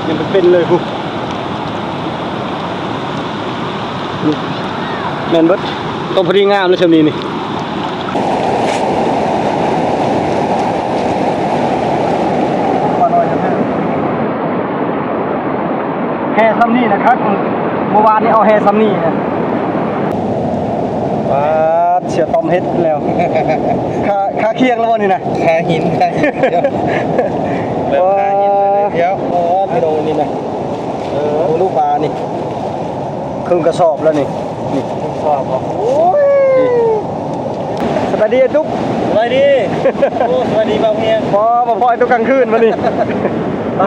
ຍັງເປັນໆເລີຍພຸ້ນ ແມ່ນເບິດ ຕ້ອງພໍດີງາມເລີຍຊ່ຳນີ້ນີ້. ແຮ່ຊ່ຳນີ້ນະຄັກ ມື້ວານນີ້ເອົາແຮ່ຊ່ຳນີ້ນະ. ປາດ ເສືອຕ້ອມເຮັດແລ້ວ ຄາ ຄາຄຽງແລ້ວບໍ່ນີ້ນະ? ຄາຫີນ ຄາຫີນ ເລີ່ມຄາຫີນແລ້ວ ດຽວ ໂອ້ ພີ່ນ້ອງນີ້ນະ ເອີ ເບິ່ງດູປານີ້ ເຄິ່ງກະສອບແລ້ວນີ້ ນີ້ ເຄິ່ງກະສອບບໍ່? ໂອ້ຍ ສະບາຍດີອ້າຍຕຸກ ສະບາຍດີ ໂອ້ ສະບາຍດີບ່າວຮຽງ ພໍ ພໍອ້າຍຕຸກກາງຄືນມື້ນີ້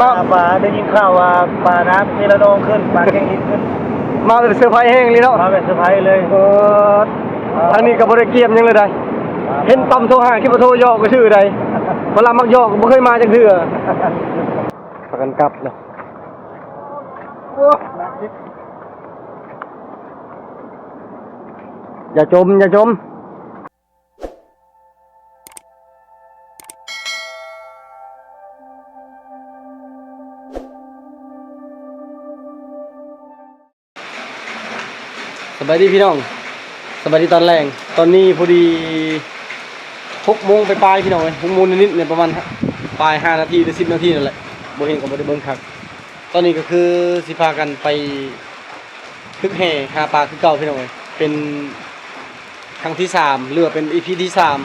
ມາ ມາ ປາ ໄດ້ຍິນຂ່າວວ່າປານ້ຳເມລະນອງຂຶ້ນ ປາແກງຫີນຂຶ້ນ ມາເປັນເຊີໄພແຮງອີ່ຫຼີເນາະ ມາແບບເຊີໄພເລີຍ ເອີ ທາງນີ້ກໍບໍ່ໄດ້ກຽມຫຍັງເລີຍໃດ໋ ເຫັນຕ່ອມໂທຫາ ຄິດວ່າໂທຫຍອກຊື່ໆໃດ໋ ເວລາມັກຫຍອກບໍ່ເຄີຍມາຈັກເທື່ອ ພາກັນກັບແລ້ວ ຢ່າຈົ່ມ ຢ່າຈົ່ມ. ສະບາຍດີພີ່ນ້ອງ ສະບາຍດີຕອນແລງ ຕອນນີ້ພໍດີຫົກໂມງປາຍໆ ພີ່ນ້ອງເອີຍ ຫົກໂມງນິດໆ ປະມານປາຍຫ້ານາທີ ຫຼື ສິບນາທີນັ້ນແຫຼະ ບໍ່ເຫັນກໍບໍ່ໄດ້ເບິ່ງຄັກ. ຕອນນີ້ກໍຄືຊິພາກັນໄປຕຶກແຮ່ຫາປາຄືເກົ່າພີ່ນ້ອງເອີຍ ເປັນຄັ້ງທີສາມ ຫຼືວ່າເປັນອີພີທີສາມ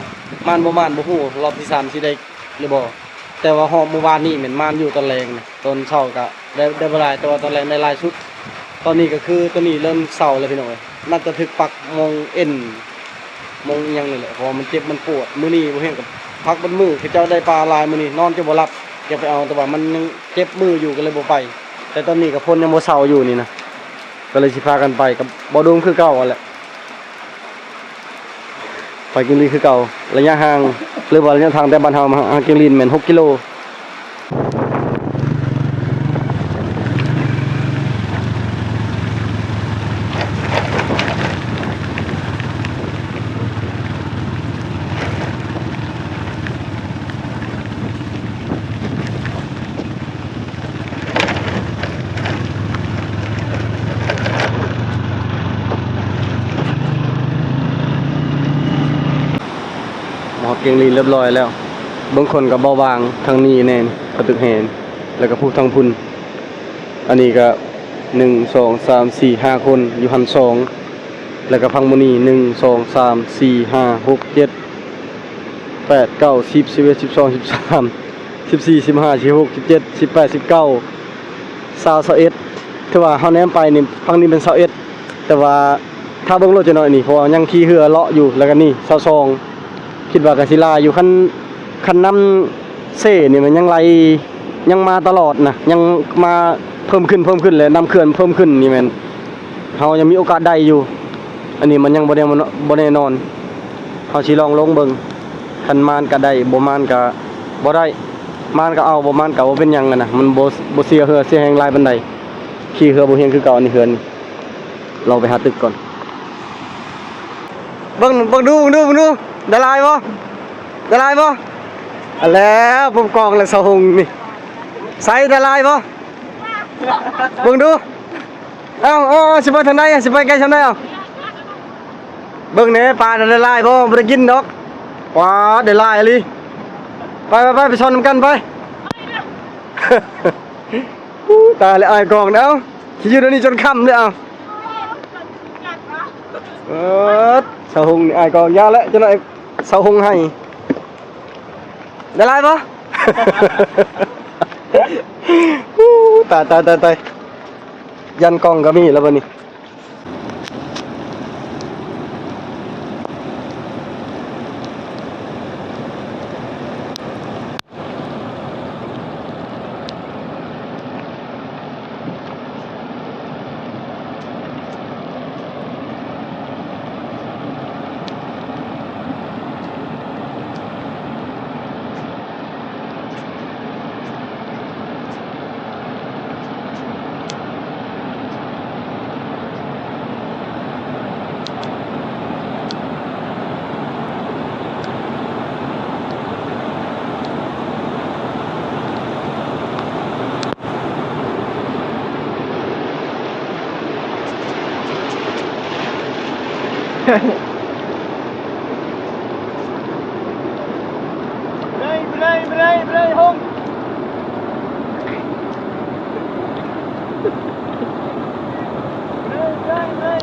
ໝານບໍ່ໝານບໍ່ຮູ້ ຮອບທີສາມຊິໄດ້ຫຼືບໍ່ ແຕ່ວ່າຮອບມື້ວານນີ້ແມ່ນໝານຢູ່ຕອນແລງນະ ຕອນເຊົ້າກໍໄດ້ ໄດ້ບໍ່ຫຼາຍ ແຕ່ວ່າຕອນແລງໄດ້ຫຼາຍສຸດ. ຕອນນີ້ກໍຄືຕອນນີ້ເລີ່ມເຊົາແລ້ວພີ່ນ້ອງເອີຍ ໜ້າຈະຖືກປັກໝ່ອງເອັນ ໝ່ອງອີ່ຫຍັງນີ້ແຫຼະ ເພາະວ່າມັນເຈັບມັນປວດ ມື້ນີ້ບໍ່ເຫັນກໍພັກເບິດມື້ ເຂົາເຈົ້າໄດ້ປາຫຼາຍມື້ນີ້ ນອນຈົນບໍ່ຫຼັບ ຢາກໄປເອົາ ແຕ່ວ່າມັນຍັງເຈັບມືຢູ່ ກໍເລີຍບໍ່ໄປ ແຕ່ຕອນນີ້ກໍຝົນຍັງບໍ່ເຊົາຢູ່ນີ້ນະ ກໍເລີຍຊິພາກັນໄປກັບບໍ່ດົງຄືເກົ່າຫັ້ນແຫຼະ ໄປກິນລີຄືເກົ່າ ໄລຍະຫ່າງ ຫຼືວ່າໄລຍະທາງແຕ່ບ້ານເຮົາມາຫາກິງລີນແມ່ນຫົກກິໂລ. ມາຮອດເກງລີນຮຽບຮ້ອຍແລ້ວ ເບິ່ງຄົນກໍເບົາບາງ ທາງນີ້ແນ່ ກະຕຶກແຮງ ແລ້ວກໍຜູ້ທາງພຸ້ນ ອັນນີ້ກໍ ໜຶ່ງ ສອງ ສາມ ສີ່ ຫ້າ ຄົນ ຢູ່ຫັ້ນສອງ ແລ້ວກໍຝັ່ງໝູ່ນີ້ ໜຶ່ງ ສອງ ສາມ ສີ່ ຫ້າ ຫົກ ເຈັດ ແປດ ເກົ້າ ສິບ ສິບເອັດ ສິບສອງ ສິບສາມ ສິບສີ່ ສິບຫ້າ ສິບຫົກ ສິບເຈັດ ສິບແປດ ສິບເກົ້າ ຊາວ ຊາວເອັດ ຖືວ່າເຮົາແນມໄປນີ້ ຝັ່ງນີ້ແມ່ນ ຊາວເອັດ ແຕ່ວ່າຖ້າເບິ່ງລົດຈະໜ້ອຍນີ້ ເພາະວ່າຍັງຂີ່ເຮືອເລາະຢູ່ ແລ້ວກໍນີ້ ຊາວສອງ ຄິດວ່າກໍຊິຫຼາຍຢູ່ ຄັນ ຄັນນ້ຳເຊນີ້ແມ່ນຍັງໄຫຼ ຍັງມາຕະຫຼອດນະ ຍັງມາເພີ່ມຂຶ້ນ ເພີ່ມຂຶ້ນ ແລະ ນ້ຳເຂື່ອນເພີ່ມຂຶ້ນນີ້ແມ່ນ ເຮົາຍັງມີໂອກາດໄດ້ຢູ່ ອັນນີ້ມັນຍັງບໍ່ແນ່ ບໍ່ແນ່ນອນ ເຮົາຊິລອງລົງເບິ່ງ ຄັນມານກໍໄດ້ ບໍ່ມານກໍບໍ່ໄດ້ ມານກໍເອົາ ບໍ່ມານກໍບໍ່ເປັນຫຍັງຫັ້ນນະ ມັນບໍ່ ບໍ່ເສຍເຫື່ອເສຍແຮງຫຼາຍປານໃດ ຂີ່ເຮືອບໍ່ຮຽງຄືເກົ່າ ອັນນີ້ເຮືອນີ້ ລອງໄປຫາຕຶກກ່ອນ ເບິ່ງ ເບິ່ງດູ ເບິ່ງດູ ເບິ່ງດູ ໄດ້ຫຼາຍບໍ່? ໄດ້ຫຼາຍບໍ່? ອັນແລ້ວ ພົບກອງແລ້ວ ຊາວຫົງນີ້ ໃສ ໄດ້ຫຼາຍບໍ່? ເບິ່ງດູ ເອົາ ເອົາ ເອົາ ຊິໄປທາງໃດ? ຊິໄປໄກຊ່ຳໃດ? ເອົາ ເບິ່ງແດ່ ປາໄດ້ຫຼາຍບໍ່? ບໍ່ໄດ້ກິນດອກ ປາໄດ້ຫຼາຍອີ່ຫຼີ ໄປ ໄປ ໄປ ໄປຊ່ອນນຳກັນໄປ ອູ້ ຕາຍແລ້ວ ອ້າຍກອງເດີ້ ຊິຢູ່ດຽວນີ້ຈົນຄ່ຳເດີ້ ເອົາ ເອີ ຊາວຫົງນີ້ ອ້າຍກອງ ຢ່າແຫຼະ ຈັກໜ້ອຍຊາວຫົງໄຫ້ ໄດ້ຫຼາຍບໍ່? ອູ້ ຕາຍ ຕາຍ ຕາຍ ຕາຍ ຢ້ານກ້ອງກໍມີແລ້ວບັດນີ້. ເ Brei, brei, brei, brei, hong. Brei, brei, brei.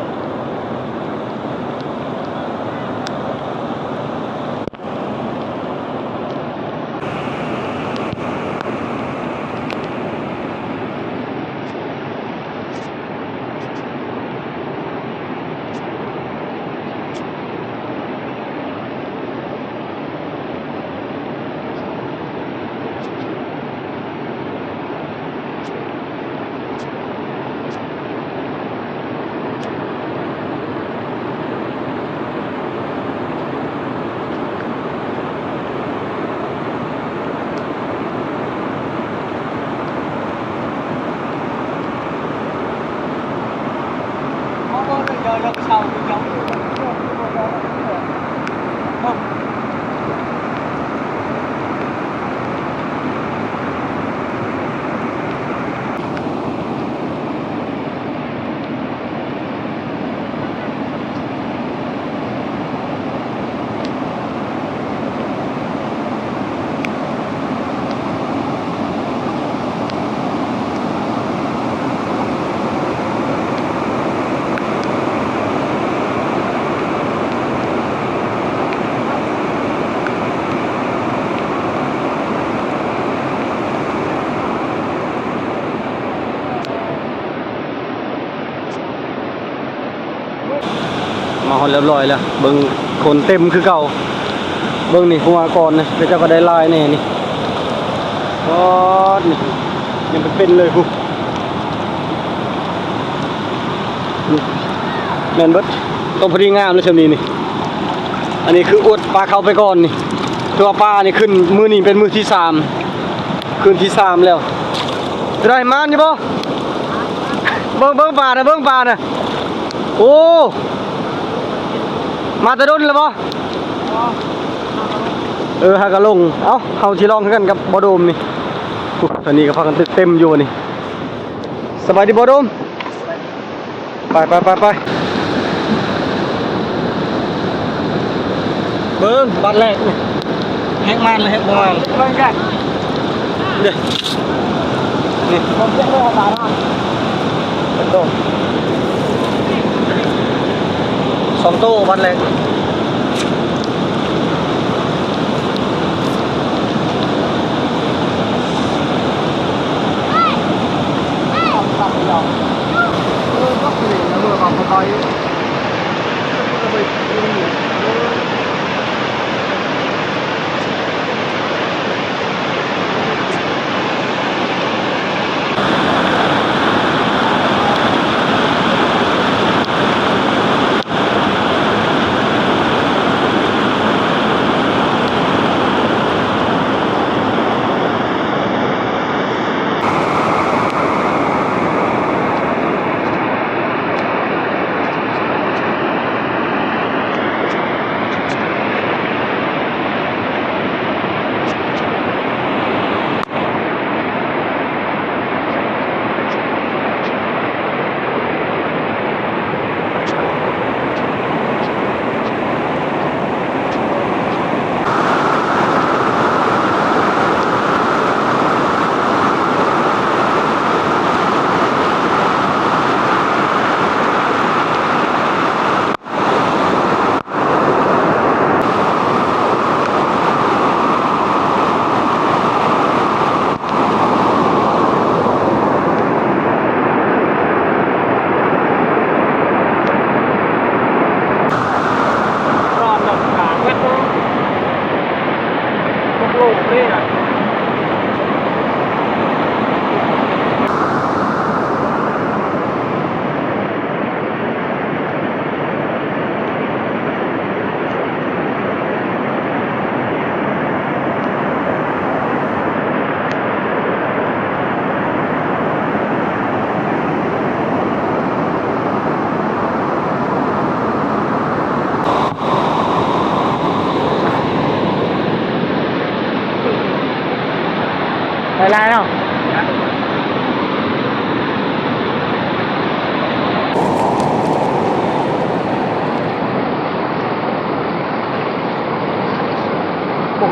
ມາຮອດຮຽບຮ້ອຍແລ້ວ ເບິ່ງຄົນເຕັມຄືເກົ່າ. ເບິ່ງນີ້ ຫົວກ່ອນນີ້ ເຂົາເຈົ້າກໍໄດ້ຫຼາຍແດ່ນີ້. ປາດ ນີ້ ຍັງເປັນໆເລີຍພຸ້ນ. ນີ້ ແມ່ນເບິດ ຕ້ອງພໍດີງາມເລີຍຊ່ຳນີ້ນີ້. ອັນນີ້ຄືອວດປາເຂົ້າໄປກ່ອນນີ້ ຄືວ່າປານີ້ຂຶ້ນ ມື້ນີ້ເປັນມື້ທີສາມ ຄືນທີສາມແລ້ວ. ຈະໄດ້ມານຢູ່ບໍ່? ເບິ່ງ ເບິ່ງປານະ ເບິ່ງປານະ. ໂອ້ ມາແຕ່ດົນແລ້ວບໍ່? ເອີ ຫາກະລົງ. ເອົ້າ ເຮົາຊິລອງຄືກັນກັບບໍ່ໂດມນີ້. ໂອ້ ທາງນີ້ກໍພາກັນເຕັມຢູ່ນີ້. ສະບາຍດີບໍ່ໂດມ? ໄປ ໄປ ໄປ ໄປ ເບິ່ງບາດແລກນີ້ ແຮກມານ ແຮກບໍ່ມານ ເດ້ ນີ້ ເປັນໂຕ ສອງໂຕບາດແລກ. ເ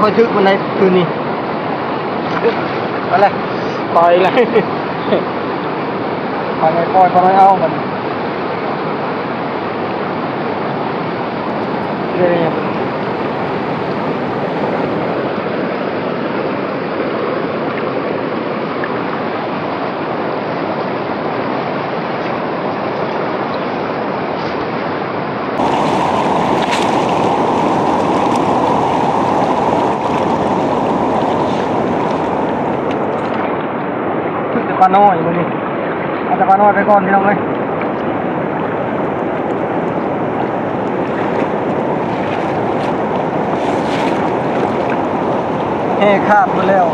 ຂ້ອຍຖືກມັນໄດ້ຄືນນີ້. ໄປແລ້ວ ໄປແລ້ວ ໄປໄປ ປ່ອຍ ປ່ອຍ ປ່ອຍເອົາມັນ. ຖືກແຕ່ປານ້ອຍມື້ນີ້ ເອົາແຕ່ປານ້ອຍໄປກ່ອນພີ່ນ້ອງເອີຍ. ແຫຂາດໝົດແລ້ວ.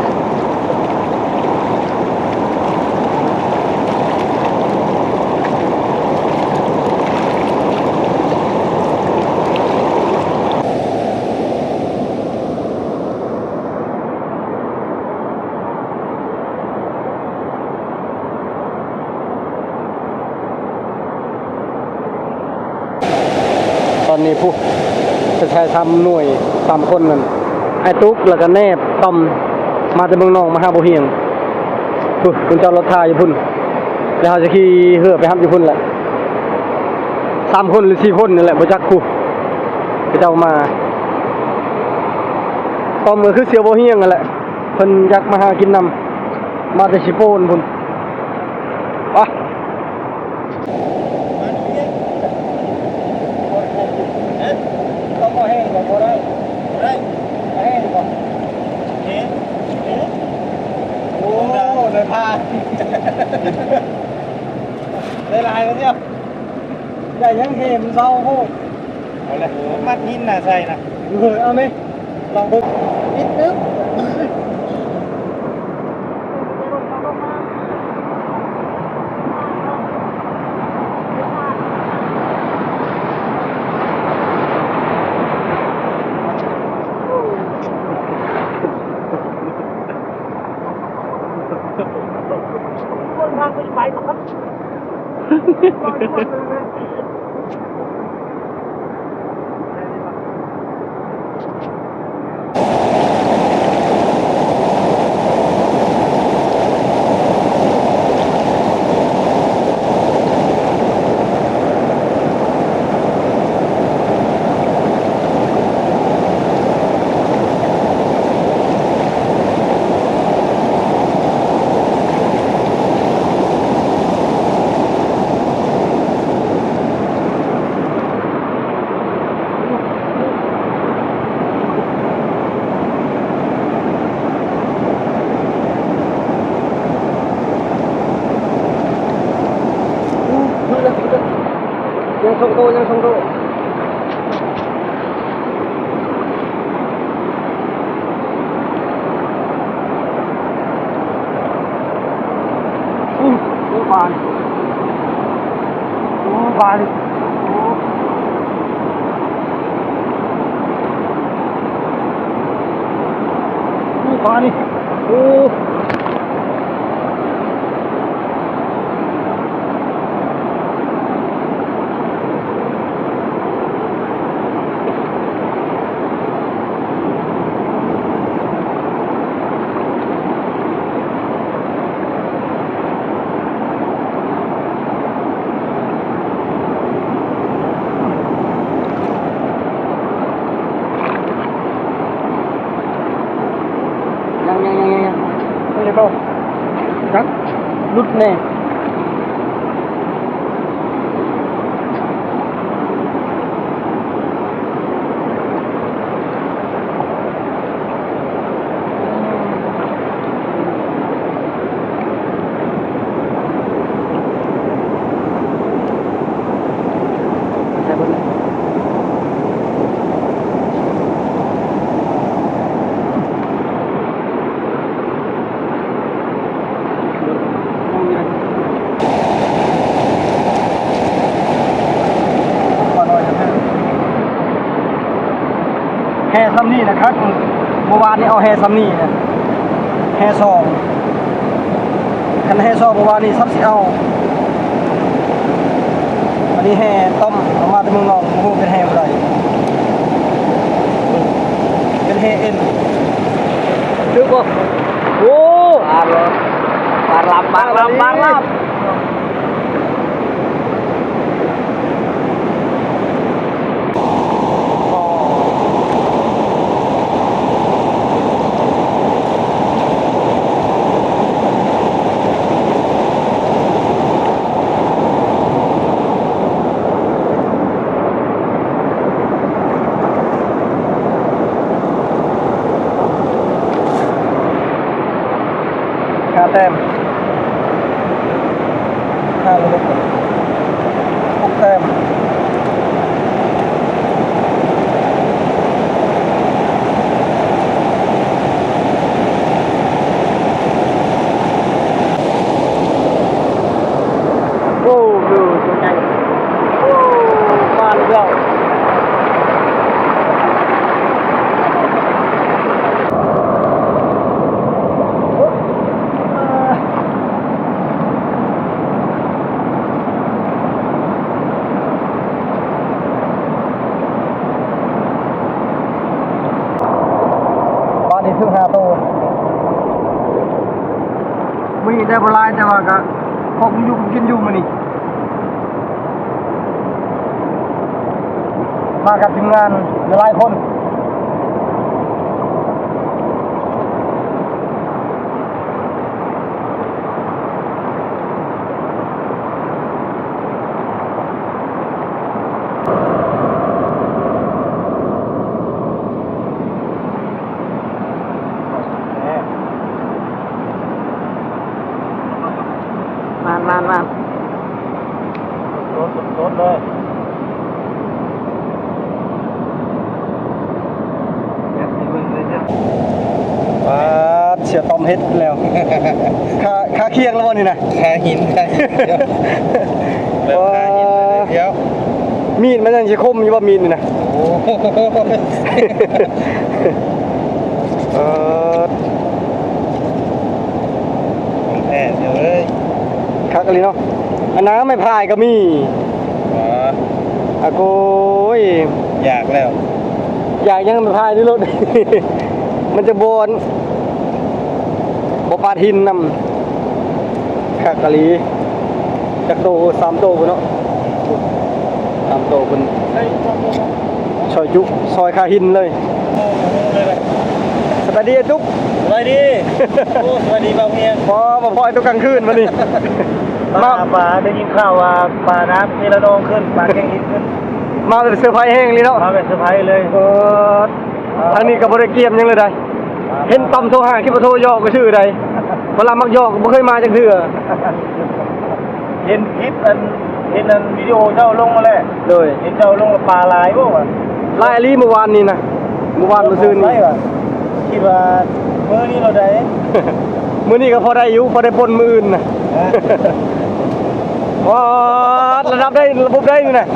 ຕອນນີ້ພຸ້ນ ໄປຖ່າຍທຳໜ່ວຍສາມຄົນນັ້ນ ອ້າຍຕຸກ ແລ້ວກະແນບ ຕ້ອມ ມາແຕ່ເມືອງນອງ ມາຫາບໍ່ຮຽງ. ພຸ້ນ ເພິ່ນຈອດລົດຖ້າຢູ່ພຸ້ນ ແລ້ວເຮົາຈະຂີ່ເຮືອໄປຮັບຢູ່ພຸ້ນແຫຼະ. ສາມຄົນຫຼືສີ່ຄົນນີ້ແຫຼະ ບໍ່ຈັກ ພຸ້ນ ເຂົາເຈົ້າມາ. ຕ້ອມກະຄືສ່ຽວບໍ່ຮຽງຫັ້ນແຫຼະ ເພິ່ນຢາກມາຫາກິນນຳ ມາແຕ່ຊິໂປນພຸ້ນ. ໄປ. ຕ້ອງເອົາແຫ້ງກໍບໍ່ໄດ້ ບໍ່ໄດ້ ເອົາແຫ້ງບໍ່ ແຫ້ງ ໂອ້ ໄດ້ພາ ໄດ້ຫຼາຍແລ້ວເນາະ ໄດ້ຍັງແຫ້ງເຊົາໂພດ. ເອົາແຫຼະ ມັດຫີນນະໃສ່ນະ ເອີ ເອົາແມະ ລອງເບິ່ງ ປິດຕຶບ. ຍັງສອງໂຕ ຍັງສອງໂຕ. ໂອ້ ໂອ້ ປານີ້ ໂອ້ ປານີ້ ໂອ້ ໂອ້ ປານີ້ ໂອ້. ຍັງ ຍັງ ຍັງ ຍັງ ຍັງ ຍັງບໍ່ ຈັກ ຫຼຸດແນ່. ແຮ່ຊ່ຳນີ້ນະຄັກ ມື້ວານນີ້ເອົາແຮ່ຊ່ຳນີ້ນະ ແຮ່ສອງ ຄັນແຮ່ສອງມື້ວານນີ້ຊ້ຳຊິເອົາ ອັນນີ້ແຮ່ຕ້ອມ ເອົາມາແຕ່ເມືອງນອກ ບໍ່ຮູ້ເປັນແຮ່ຜູ້ໃດ ເປັນແຮ່ເອັນ. ຖືກບໍ່? ໂອ້ ປາລຳ ປາລຳ ປາລຳ ປາລຳ. ຫ້າແຕ້ມ ຫ້າລະບົບ ຫົກແຕ້ມ. ໂອ້ ໂຕໃຫຍ່ ໂອ້ ມາແລ້ວ. ບາດນີ້ຖືກຫ້າໂຕ. ມື້ນີ້ໄດ້ບໍ່ຫຼາຍ ແຕ່ວ່າກະພໍກຸມຢູ່ກຸມກິນຢູ່ມື້ນີ້. ມາກັບທີມງານຫຼາຍໆຄົນ. ມານ ມານ ມານ. ປາດ ເສຍຕ້ອມເຮັດແລ້ວ. ຄາ ຄາຄຽງແລ້ວບໍ່ນີ້ນະ? ຄາຫີນ ຄາຫີນ ແບບຄາຫີນເລີຍ. ມີດມັນຍັງຊິຄົມຢູ່ບໍ່ ມີດນີ້ນະ? ໂອ້ ເອີ ຂອງແທ້ເດີ. ຄັກອີ່ຫຼີເນາະ. ອັນນັ້ນໄມ້ພາຍກໍມີ. ອາ ອາໂກຍ ຢາກແລ້ວ. ຢາກຫຍັງ? ໄມ້ພາຍນີ້ໂລດ. ມັນຈະບໍ່ ບໍ່ປາດຫີນນຳ. ຄັກອີ່ຫຼີ. ຈັກໂຕ? ສາມໂຕພຸ້ນເນາະ. ສາມໂຕພຸ້ນ. ຊອຍຈຸ ຊອຍຄາຫີນເລີຍ. ສະບາຍດີອ້າຍຕຸກ. ສະບາຍດີ. ໂອ້ ສະບາຍດີບ່າວເຮງ. ພໍ ບໍ່ພໍອ້າຍຕຸກກາງຄືນມື້ນີ້. ມາຫາປາ ໄດ້ຍິນຂ່າວວ່າປານ້ຳເຊລະນອງຂຶ້ນ ປາແກ້ງຫີນຂຶ້ນ. ມາແບບເຊີໄພແຮງເລີຍເນາະ. ມາແບບເຊີໄພເລີຍ. ເອີ ທາງນີ້ກໍບໍ່ໄດ້ກຽມຫຍັງເລີຍໃດ. ເຫັນຕ່ຳໂທຫາ ຄິດວ່າໂທຫຍອກຊື່ໆໃດ. ເວລາມັກຫຍອກ ບໍ່ເຄີຍມາຈັກເທື່ອ. ເຫັນຄລິບອັນ ເຫັນອັນວິດີໂອເຈົ້າລົງມາແລ້ວ. ໂດຍ. ເຫັນເຈົ້າລົງແລ້ວປາຫຼາຍບໍ່ວະ? ຫຼາຍອີ່ຫຼີມື້ວານນີ້ນະ. ມື້ວານມື້ຊືນນີ້ ຄິດວ່າມື້ນີ້ເຮົາໄດ້ ມື້ນີ້ກໍພໍໄດ້ຢູ່ ພໍໄດ້ປົນມື້ອື່ນນະ. ປາດ ລະດັບໄດ້ ລະບົບໄດ້ນີ້ນະ.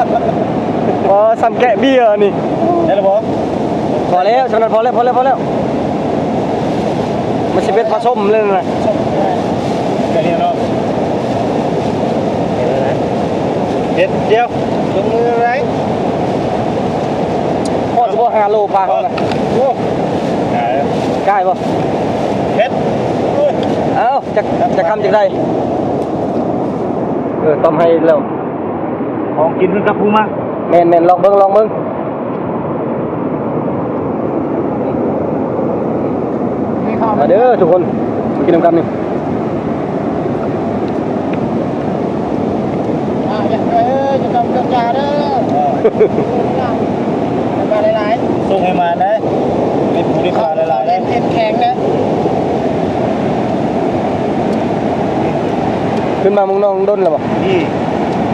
ປາດ ສ່ຳແກະເບຍນີ້. ໄດ້ແລ້ວບໍ່? ພໍແລ້ວ ສ່ຳນັ້ນພໍແລ້ວ ພໍແລ້ວ ພໍແລ້ວ. ມັນຊິເປັນປາສົ້ມເລີຍນະ. ແບບນີ້ເນາະ. ເຮັດດຽວ ລົງມືໄດ້. ພໍຊິບໍ່ ຫ້າໂລປາເຮົານະ. ໂອ້ ກາຍບໍ່? ເຮັດ. ເອົ້າ ຈັກ ຈັກຄຳຈັກໄດ້. ເອີ ຕ້ອມໃຫ້ແລ້ວ. ຂອງກິນເພິ່ນກັບພູມາ. ແມ່ນໆ ລອງເບິ່ງ ລອງເບິ່ງ. ມາເດີທຸກຄົນ ມາກິນນຳກັນນີ້. ອ່າ ຢ່າເດີ ຢ່າດຳກັນຢາເດີ. ປາຫຼາຍໆ ສົ່ງໃຫ້ມານເດີ. ມີຜູ້ທີ່ປາຫຼາຍໆເດີ ເຮັດແຂງເດີ. ຂຶ້ນມາເມືອງນອງດົນແລ້ວບໍ່? ອືມ.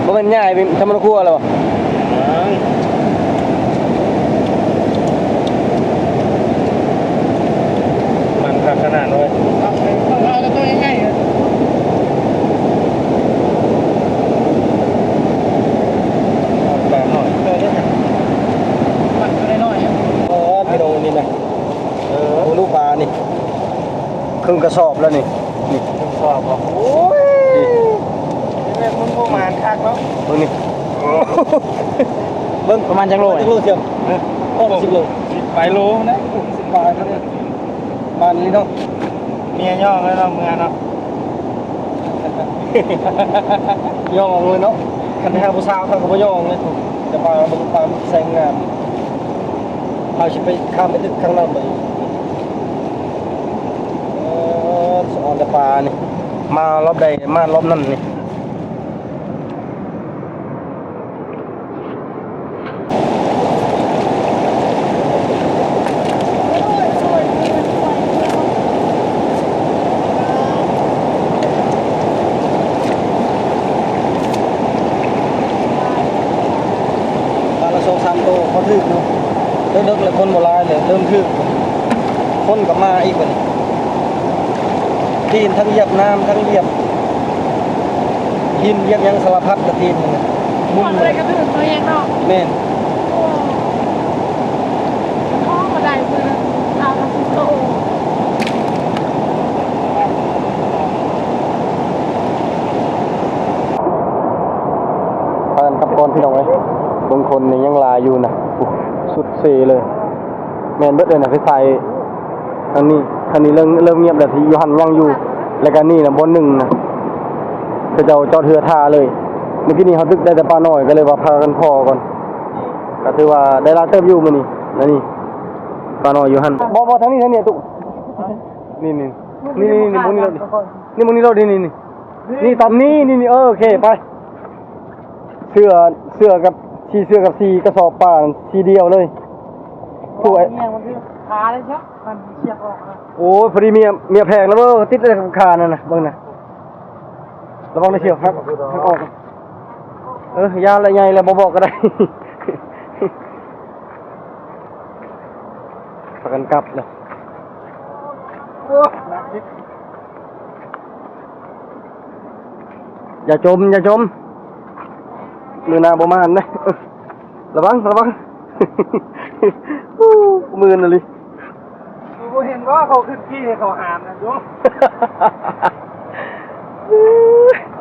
ບໍ່ແມ່ນຍ້າຍໄປທຳມະຄວາແລ້ວບໍ່? ຍັງ. ມັນຄັກຂະໜາດເລີຍ. ເອົາໄປເບິ່ງເອົາແຕ່ຕົວໃຫຍ່ໆ ເອີ ປານ້ອຍ ມັນຕົວນ້ອຍໆ. ເອີ ພີ່ນ້ອງ ນີ້ນະ. ເອີ ໂອ້ ລູກປານີ້ ເຄິ່ງກະສອບແລ້ວນີ້. ນີ້ ເຄິ່ງກະສອບບໍ່? ໂອ້ຍ ນີ້ ແມ່ນມຶງປະມານຄັກເນາະ. ເບິ່ງນີ້ ເບິ່ງ ປະມານຈັກໂລ? ຈັກໂລສ່ຽວ? ຮະ? ຫົກສິບໂລ ສິບປາຍໂລນະ. ຫົກສິບປາຍໂລ. ປານນີ້ເນາະ ເມຍຍ້ອງແລ້ວເນາະ ເມືອເນາະ ຍ້ອງເອົາເລີຍເນາະ. ຄັນໄປຫາຜູ້ສາວເຂົາກໍບໍ່ຍ້ອງເລີຍ ຈະພາເບິ່ງປານແສງງາມ. ເຮົາຊິໄປຂ້າມໄປຕຶກຂ້າງນັ້ນເບິ່ງ. ເອີ ສະອອນແຕ່ປານີ້ ມາລອບໃດມາລອບນັ້ນນີ້. ປາລະສອງສາມໂຕພໍຖືກເນາະ. ເລິກໆ ແລ້ວຄົນບໍ່ຫຼາຍເລີຍ ເລີ່ມຖືກ ຄົນກໍມາອີກບັດນີ້. ຕີນທັງຢຽບນ້ຳ ທັງຢຽບຫີນ ຢຽບຫຍັງສາລະພັດລະຕີນນີ້ນະ. ໝຸ່ນ ໝູ່ໃດກໍຖືກຕົວເອງເນາະ. ແມ່ນ. ໂອ້ ທ້ອງບໍ່ໄດ້ມື້ໜຶ່ງ ສາມສິບໂລ. ພາກັນກັບກ່ອນພີ່ນ້ອງເອີຍ. ເບິ່ງຄົນນີ້ຍັງຫຼາຍຢູ່ນະ. ໂອ້ ສຸດເຊເລີຍ. ແມ່ນເບິດເລີຍນະ ໄປໃສ່ ອັນນີ້ ອັນນີ້ເລີ່ມ ເລີ່ມງຽບແລ້ວ ທີ່ຢູ່ຫັ້ນຍັງຢູ່. ແລ້ວກໍນີ້ນະ ບ່ອນໜຶ່ງນະ ເຂົາເຈົ້າຈອດເຮືອຖ້າເລີຍ. ມື້ກີ້ນີ້ເຮົາຕຶກໄດ້ແຕ່ປານ້ອຍ ກໍເລີຍວ່າພາກັນພໍກ່ອນ. ກໍຖືວ່າໄດ້ຫຼາຍເຕີບຢູ່ມື້ນີ້. ອັນນີ້ປານ້ອຍຢູ່ຫັ້ນ. ບໍ່ ບໍ່ ທາງນີ້ ທາງນີ້ຕຸ. ນີ້ ນີ້ ນີ້ ນີ້ ນີ້ ນີ້ ນີ້ ນີ້ ນີ້ ນີ້ ນີ້ ນີ້ ນີ້ ນີ້ ນີ້ ຕອນນີ້ ນີ້ ນີ້ ເອີ ໂອເຄ ໄປ. ເສື້ອ ເສື້ອກັບ ສີ່ເສື້ອກັບສີ່ກະສອບປາ ສີດຽວເລີຍ. ຜູ້ ເອີ ມັນຄືຂາເລີຍຊະ ມັນເຊືອກອອກນະ. ໂອ້ຍ ພໍດີເມຍ ເມຍແພກແລ້ວເວີ ຕິດແລ້ວຂານັ້ນນະ ເບິ່ງນະ. ລະວັງເດ້ ເຊືອກຫັກ ຫັກອອກ. ເອີ ຢ້ານລະ ໃຫຍ່ແລ້ວ ບໍ່ບອກກໍໄດ້. ພາກັນກັບເລີຍ. ໂອ້ ໜັກເດ້. ຢ່າຈົມ ຢ່າຈົມ ມື້ໜ້າບໍ່ມານເດ້. ລະວັງ ລະວັງ. ໂອ້ ມື່ນອີ່ຫຼີ. ບໍ່ເຫັນວ່າເຂົາຂຶ້ນຂີ່ໃຫ້ເຂົາຫາມນະຢູ່.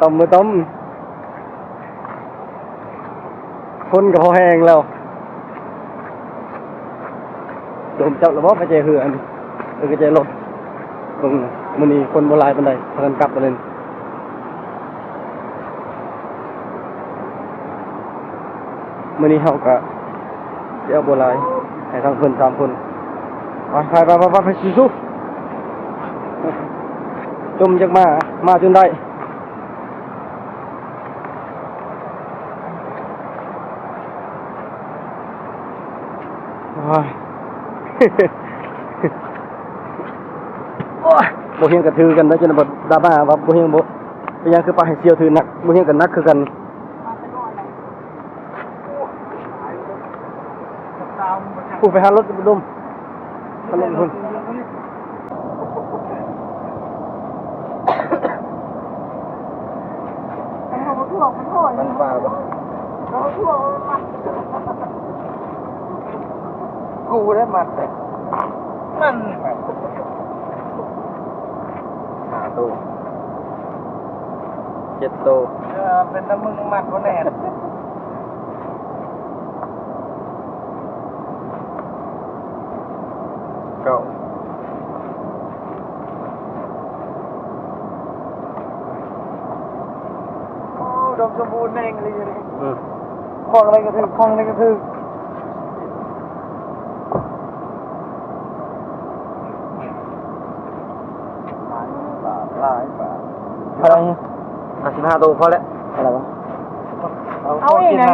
ຕ່ຳ ມື້ຕ່ຳ. ຄົນກໍພໍແຮງແລ້ວ. ໂດມຈັບລະບໍ ກະແຈເຮືອ ອັນນີ້ ເອີ ກະແຈລົດ. ເບິ່ງ ມື້ນີ້ຄົນບໍ່ຫຼາຍປານໃດ ພາກັນກັບໄປເລີຍ. ມື້ນີ້ເຮົາກະຊິເອົາບໍ່ຫຼາຍ ໃຫ້ທາງເພິ່ນສາມຄົນ. ໄປ ໄປ ໄປ ໄປ ໄປ ສູ້ໆ. ຈົມຈັກມາ ມາຈົນໄດ້. ໂອ້ຍ ໂອ້ຍ ບໍ່ຮຽນກໍຖືກັນໄດ້ ຈົນວ່າດາມາວ່າບໍ່ຮຽນບໍ່ ເປັນຫຍັງຄືປະໃຫ້ສ່ຽວຖືໜັກ ບໍ່ຮຽນກໍໜັກຄືກັນ. ຜູ້ໄປຫາລົດດົມ ຫາລົດພຸ້ນ. ມັນປາບໍ່? ກູໄດ້ມັດ ມັນ ຫ້າໂຕ ເຈັດໂຕ. ເອີ ເປັນນຳມຶງມັດບໍ່ແໜ້ນ. ເກົ້າ. ໂອ້ ອຸດົມສົມບູນແຮງອີ່ຫຼີ. ອືມ ຂອງໃດກໍຖືກ ຂອງໃດກໍຖືກ. ຫຼາຍປາ ຫຼາຍປາ. ເທົ່າໃດ? ຫ້າສິບຫ້າໂຕ ພໍແລ້ວ. ເທົ່າໃດວະ? ເອົາອີກນະ.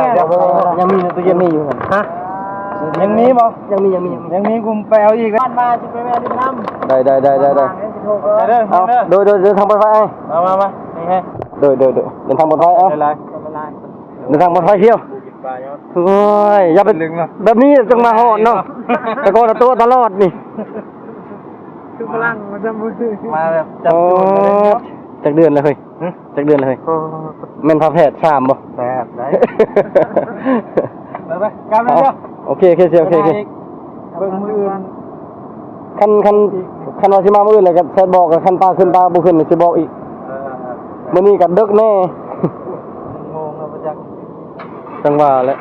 ຍັງມີໃນຕູ້ເຢັນນີ້ຢູ່ຫັ້ນ. ຮະ? ຍັງມີບໍ່? ຍັງມີ ຍັງມີ ຍັງມີ ຍັງມີ ກູໄປເອົາອີກ. ຜ່ານມາຊິໄປແວ່ຫຼິ້ນນ້ຳ. ໄດ້ ໄດ້ ໄດ້ ໄດ້ ໄດ້. ເດີ ເດີ ເດີ. ໂດຍ ໂດຍ ເດີນທາງປອດໄພ. ມາ ມາ ມາ. ໂດຍ ໂດຍ ໂດຍ. ເດີນທາງປອດໄພ. ເອົາ ເດີນທາງປອດໄພ. ໂອ້ຍ ຢ່າໄປ ແບບນີ້ຈັ່ງມາຮອດເນາະ. ແຕ່ກ່ອນຕົວະຕະຫຼອດນີ້. ຄືຝຣັ່ງມາຈຳ ມາແບບຈັບໂຈນເລີຍເນາະ. ຈັກເດືອນແລ້ວເຮີ້ຍ? ຫຶ? ຈັກເດືອນແລ້ວເຮີ້ຍ? ໂອ້ ແມ່ນຝາແຝດສາມບໍ່? ແປດໄດ໋. ໄປ ໄປ ກັບແລ້ວເດີ. ໂອເຄ ໂອເຄ ໂອເຄ ໂອເຄ. ເບິ່ງມື້ອື່ນ ຄັນ ຄັນ ຄັນວ່າຊິມາມື້ອື່ນແລ້ວກໍແຊດບອກ ຄັນປາຂຶ້ນ ປາບໍ່ຂຶ້ນຊິບອກອີກ. ເອີ ມື້ນີ້ກໍເດິກແນ່ ງງແລ້ວບໍ່ຈັກ. ຈັ່ງວ່າແຫຼະ.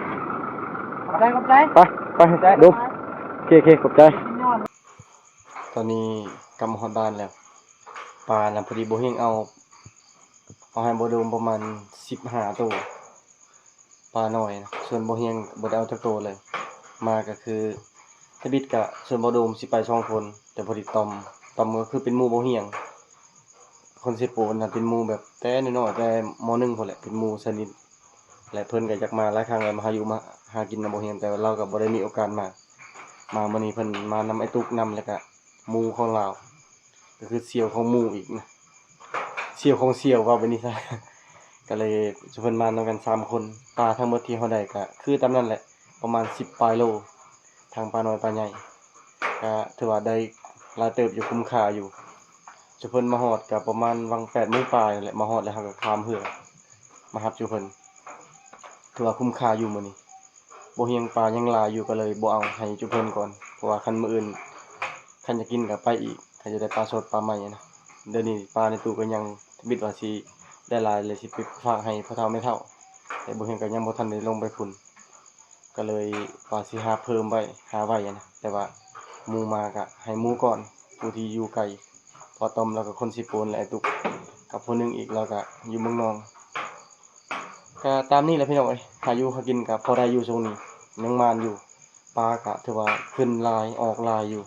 ຂອບໃຈ ຂອບໃຈ. ໄປ ໄປ ຂອບໃຈ ໂດມ. ໂອເຄ ໂອເຄ ຂອບໃຈ. ຕອນນີ້ ກັບມາຮອດບ້ານແລ້ວ. ປານະ ພໍດີບໍ່ຮຽງເອົາ ເອົາໃຫ້ບໍ່ດົມປະມານສິບຫ້າໂຕ ປານ້ອຍນະ, ສ່ວນບໍ່ຮຽງບໍ່ໄດ້ເອົາຈັກໂຕເລີຍ. ມາກະຄືທຳອິດກະສ່ວນບໍ່ດົມຊິໄປສອງຄົນ ແຕ່ພໍດີຕ່ອມ ຕ່ອມກະຄືເປັນໝູ່ບໍ່ຮຽງ ຄົນເຊໂປນນະ ເປັນໝູ່ແບບແຕ່ນ້ອຍໆ ແຕ່ ມ.ໜຶ່ງ ພຸ້ນແຫຼະ ເປັນໝູ່ສະໜິດ ແລະ ເພິ່ນກະຢາກມາຫຼາຍຄັ້ງແລ້ວ ມາຫາຢູ່ມາຫາກິນນຳບໍ່ຮຽງ ແຕ່ວ່າລາວກະບໍ່ໄດ້ມີໂອກາດມາ. ມາມື້ນີ້ເພິ່ນມານຳອ້າຍຕຸກນຳ ແລ້ວກະໝູ່ຂອງລາວ ກະຄືສ່ຽວຂອງໝູ່ອີກນະ ສ່ຽວຂອງສ່ຽວ ເວົ້າແບບນີ້ຊະ ກະເລີຍຊຸມເພິ່ນມານຳກັນສາມຄົນ. ປາທັງໝົດທີ່ເຮົາໄດ້ກະຄືຕາມນັ້ນແຫຼະ ປະມານສິບປາຍໂລ ທັງປານ້ອຍປາໃຫຍ່ ກະຖືວ່າໄດ້ຫຼາຍເຕີບຢູ່ ຄຸ້ມຄ່າຢູ່. ຊຸມເພິ່ນມາຮອດກະປະມານຫວ່າງແປດໂມງປາຍນັ້ນແຫຼະ ມາຮອດແລ້ວເຮົາກະຂ້າມເຮືອມາຮັບຊຸມເພິ່ນ ຖືວ່າຄຸ້ມຄ່າຢູ່ມື້ນີ້. ບໍ່ຮຽງປາຍັງຫຼາຍຢູ່ ກະເລີຍບໍ່ເອົາໃຫ້ຊຸມເພິ່ນກ່ອນ ເພາະວ່າຄັນມື້ອື່ນ ຄັນຢາກກິນກະໄປອີກ ຄັນຢາກໄດ້ປາສົດປາໃໝ່ນະ. ດຽວນີ້ປາໃນຕູ້ກະຍັງ ທຳອິດວ່າຊິໄດ້ຫຼາຍແລ້ວຊິໄປຝາກໃຫ້ພໍ່ເຖົ້າແມ່ເຖົ້າ ແຕ່ບໍ່ຮຽງກະຍັງບໍ່ທັນໄດ້ລົງໄປພຸ້ນ ກະເລີຍວ່າຊິຫາເພີ່ມໄວ້ ຫາໄວ້ນະ ແຕ່ວ່າໝູ່ມາກະໃຫ້ໝູ່ກ່ອນ ຜູ້ທີ່ຢູ່ໄກ ເພາະຕ່ອມລາວກະຄົນເຊໂປນ ແລະ ອ້າຍຕຸກກັບຜູ້ໜຶ່ງອີກ ລາວກະຢູ່ເມືອງນອງ. ກະຕາມນີ້ແຫຼະພີ່ນ້ອງເອີຍ ຫາຢູ່ຫາກິນກະພໍໄດ້ຢູ່ຊ່ວງນີ້ ຍັງໝານຢູ່. ປາກະຖືວ່າຂຶ້ນຫຼາຍ ອອກຫຼາຍຢູ່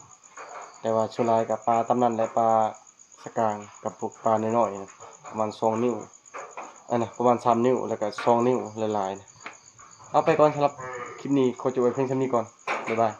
ແຕ່ວ່າສ່ວນຫຼາຍກະປາຕາມນັ້ນແຫຼະ ປາສະກາງກັບພວກປານ້ອຍໆ ປະມານສອງນິ້ວ ອັນນະ ປະມານສາມນິ້ວ ແລ້ວກະສອງນິ້ວຫຼາຍໆ. ເອົາ ໄປກ່ອນ ສຳລັບຄລິບນີ້ ຂໍຈົບໄວ້ພຽງສ່ຳນີ້ກ່ອນ ບາຍບາຍ.